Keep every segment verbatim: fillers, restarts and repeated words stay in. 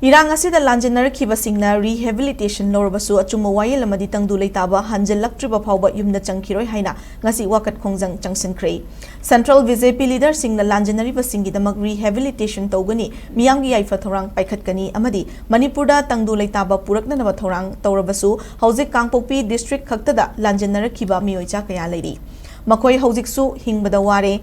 ꯏꯔꯥꯡ ꯑꯁꯤꯗ ꯂꯥꯟꯖꯦꯟꯅꯔꯛꯈꯤꯕꯁꯤꯡꯅ rehabilitation ꯂꯧꯔꯕꯁꯨ ꯑꯆꯨꯝꯕ ꯋꯥꯌꯦꯜ ꯑꯃꯗꯤ ꯇꯪꯗꯨ ꯂꯩꯇꯥꯕ ꯍꯟꯖꯤꯜꯂꯛꯇ꯭ꯔꯤꯕ ꯐꯥꯎꯕ ꯌꯨꯝꯗ ꯆꯪꯈꯤꯔꯣꯏ ꯍꯥꯏꯅ ꯉꯁꯤ ꯋꯥꯀꯠ ꯈꯣꯡꯖꯪ ꯆꯪꯁꯤꯟꯈ꯭ꯔꯦ꯫ Central BJP leaderꯁꯤꯡꯅ ꯂꯥꯟꯖꯦꯟꯅꯔꯤꯕꯁꯤꯡꯒꯤꯗꯃꯛ rehabilitation ꯇꯧꯒꯅꯤ, ꯃꯤꯌꯥꯝꯒꯤ ꯌꯥꯏꯐ ꯊꯧꯔꯥꯡ ꯄꯥꯏꯈꯠꯀꯅꯤ ꯑꯃꯗꯤ ꯃꯅꯤꯄꯨꯔꯗ ꯇꯪꯗꯨ ꯂꯩꯇꯥꯕ ꯄꯨꯔꯛꯅꯅꯕ ꯊꯧꯔꯥꯡ ꯇꯧꯔꯕꯁꯨ ꯍꯧꯖꯤꯛ ꯀꯥꯡꯄꯣꯛꯄꯤ district ꯈꯛꯇꯗ ꯂꯥꯟꯖꯦꯟꯅꯔꯛꯈꯤꯕ ꯃꯤꯑꯣꯏ ꯆꯥ ꯀꯌꯥ ꯂꯩꯔꯤ꯫ ꯃꯈꯣꯏ ꯍꯧꯖꯤꯛꯁꯨ ꯍꯤꯡꯕꯗ ꯋꯥꯔꯦ꯫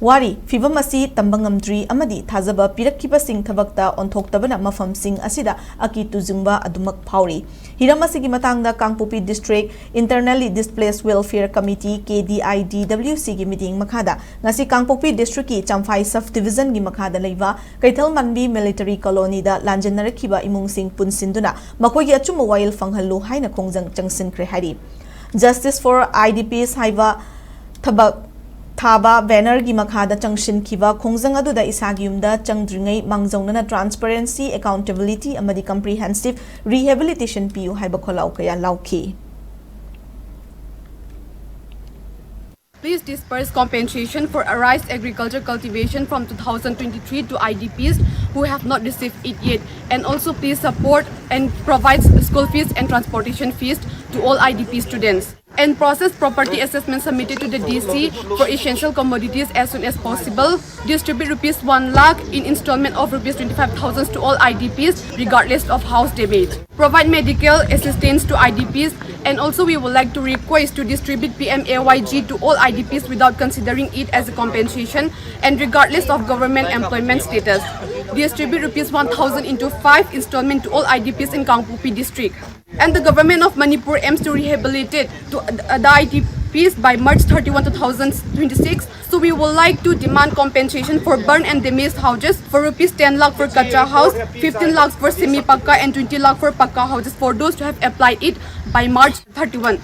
ꯋꯥꯔꯤ, ꯐꯤꯚꯝ ꯑꯁꯤ ꯇꯝꯕ ꯉꯝꯗ꯭ꯔꯤ ꯑꯃꯗꯤ ꯊꯥꯖꯕ ꯄꯤꯔꯛꯈꯤꯕꯁꯤꯡ ꯊꯕꯛꯇ ꯑꯣꯟꯊꯣꯛꯇꯕꯅ ꯃꯐꯝꯁꯤꯡ ꯑꯁꯤꯗ ꯑꯀꯤ ꯇꯨꯖꯨꯡꯕ ꯑꯗꯨꯃꯛ ꯐꯥꯎꯔꯤ꯫ ꯍꯤꯔꯝ ꯑꯁꯤꯒꯤ ꯃꯇꯥꯡꯗ ꯀꯥꯡꯄꯣꯛꯄꯤ District Internally Displaced Welfare Committee, KDIDWCꯒꯤ ꯃꯤꯠꯌꯦꯡ ꯃꯈꯥꯗ ꯉꯁꯤ ꯀꯥꯡꯄꯣꯛꯄꯤ districtꯀꯤ ꯆꯝꯐꯥꯏ sub divisionꯒꯤ ꯃꯈꯥꯗ ꯂꯩꯕ ꯀꯩꯊꯦꯜ ꯃꯥꯟꯕꯤ military colonyꯗ ꯂꯥꯟꯖꯦꯟꯅꯔꯛꯈꯤꯕ ꯏꯃꯨꯡꯁꯤꯡ ꯄꯨꯟꯁꯤꯟꯗꯨꯅ ꯃꯈꯣꯏꯒꯤ ꯑꯆꯨꯝꯕ ꯋꯥꯌꯦꯜ ꯐꯪꯍꯜꯂꯨ ꯍꯥꯏꯅ ꯈꯣꯡꯖꯪ ꯆꯪꯁꯤꯟꯈ꯭ꯔꯦ ꯍꯥꯏꯔꯤ꯫ Justice for IDPs ꯍꯥꯏꯕ ꯊꯕꯛ ꯊꯥꯕ bannerꯒꯤ ꯃꯈꯥꯗ ꯆꯪꯁꯤꯟꯈꯤꯕ ꯈꯣꯡꯖꯪ ꯑꯗꯨꯗ ꯏꯁꯥꯒꯤ ꯌꯨꯝꯗ ꯆꯪꯗ꯭ꯔꯤꯉꯩ ꯃꯥꯡꯖꯧꯅꯅ transparency, accountability ꯑꯃꯗꯤ comprehensive rehabilitation ꯄꯤꯌꯨ ꯍꯥꯏꯕ ꯈꯣꯜꯂꯥꯎ ꯀꯌꯥ ꯂꯥꯎꯈꯤ꯫ Please disperse compensation for arrears agriculture cultivation from two thousand twenty-three to IDPs who have not received it yet, and also please support and provide school fees and transportation fees to all IDP students. And process property assessment submitted to the DC for essential commodities as soon as possible. Distribute rupees one lakh in installment of rupees twenty-five thousand to all IDPs regardless of house damage. Provide medical assistance to IDPs, and also we would like to request to distribute PMAY-G to all IDPs without considering it as a compensation and regardless of government employment status. Distribute rupees one thousand into five installment to all IDPs in Kangpokpi district. And the government of Manipur aims to rehabilitate to the IDPs by March thirty-one, two thousand twenty-six. So we would like to demand compensation for burn and damaged houses for rupees ten lakh for kacha house, fifteen lakhs for semi pakka and twenty lakh for pakka houses for those who have applied it by March thirty-one.